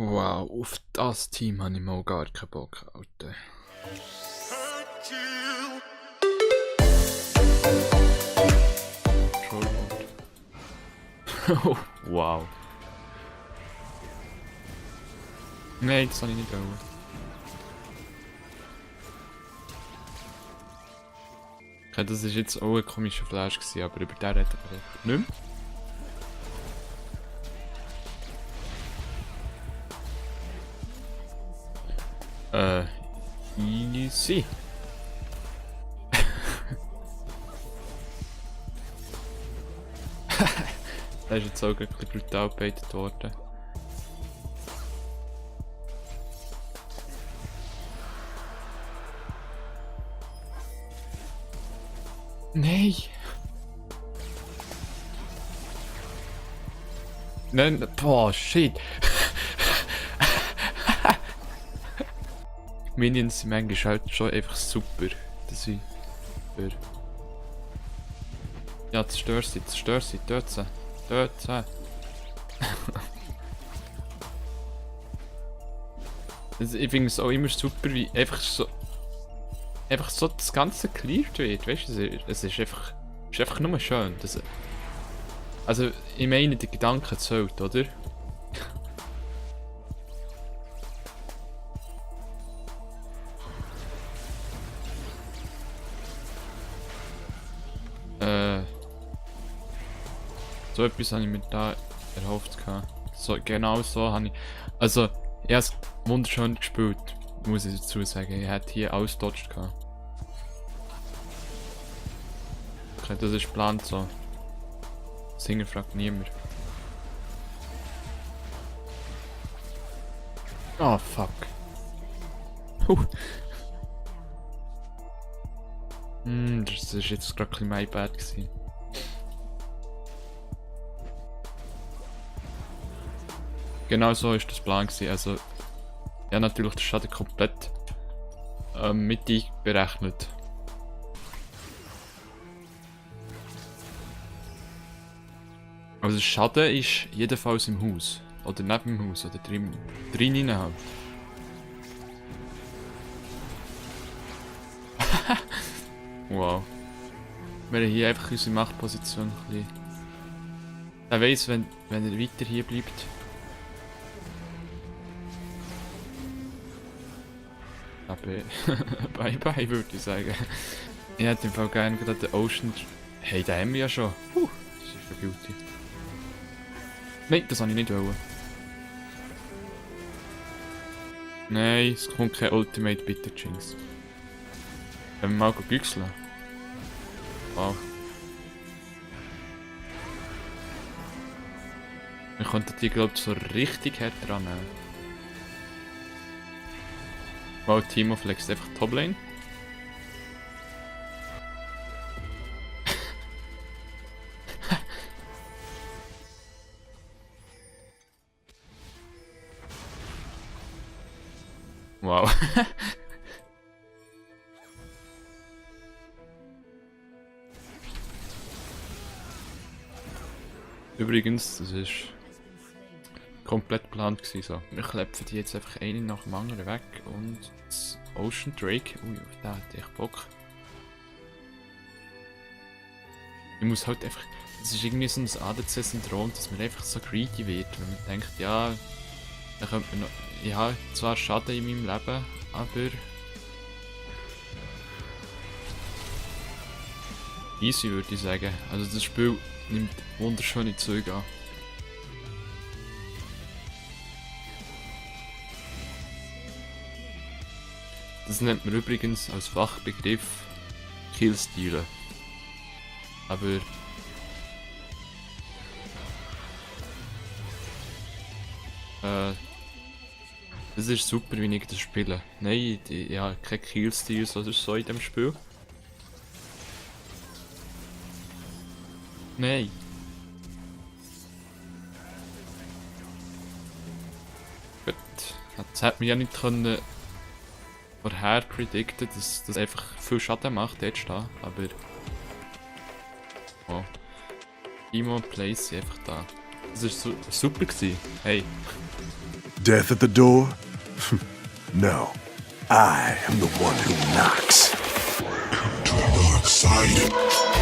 Wow, auf das Team habe ich mal gar keinen Bock, Alter. Oh, wow. Nein, das habe ich nicht wollen. Okay, das war jetzt auch ein komischer Flash gewesen, aber über den reden wir nicht mehr. Easy. Der ist jetzt auch ein bisschen brutal gebaitet worden. Nein! Nein, boah, shit! Minions sind manchmal halt schon einfach super. Das ist super. Ja, zerstör sie, töte sie. Töte sie. Also, ich finde es auch immer super, wie einfach so das Ganze cleared wird. Weißt du, es ist einfach nur schön. Also, ich meine, der Gedanke zählt, oder? So etwas habe ich mir da erhofft. So, genau so habe ich. Also, ich habe es wunderschön gespielt, muss ich dazu sagen. Ich hätte hier alles dodged. Okay, das ist geplant so. Singer fragt niemand. Oh fuck. Das ist jetzt gerade ein bisschen my bad gewesen. Genau so ist das Plan gewesen. Also, ja, natürlich den Schaden komplett mit einberechnet. Also der Schaden ist jedenfalls im Haus. Oder neben dem Haus. Oder drin halt. Wow. Wir haben hier einfach unsere Machtposition ein bisschen. Er weiss, wenn er weiter hier bleibt. Aber bye bye, würde ich sagen. Ich hätte im Fall gerne gerade den Ocean. Hey, den haben wir ja schon. Das ist schon Beauty. Nein, das habe ich nicht wollen. Nein, es kommt kein Ultimate bitte, Jinx. Wenn wir mal güchseln. Wow. Wir könnten die, glaube ich, so richtig hart dran nehmen. Wow, Timo flext einfach Toplane. Wow. Übrigens, das ist komplett geplant gewesen, so. Wir klepfen die jetzt einfach eine nach dem anderen weg und das Ocean Drake, ui, auf den hätte ich Bock. Ich muss halt einfach, das ist irgendwie so ein ADC-Syndrom, dass man einfach so greedy wird, wenn man denkt, ja, dann könnte man noch, ich habe zwar Schaden in meinem Leben, aber easy würde ich sagen. Also das Spiel nimmt wunderschöne Züge an. Das nennt man übrigens als Fachbegriff Killstealen. Aber das ist super, wie ich das spiele. Nein, ich habe keine Killsteals oder so in dem Spiel. Nein. Gut, das hätte man ja nicht können vorher predikten, dass das einfach viel Schaden macht jetzt da, aber oh. Timo Place einfach da. Das war super gewesen. Hey. Death at the door? No. I am the one who knocks. Come to the dark side.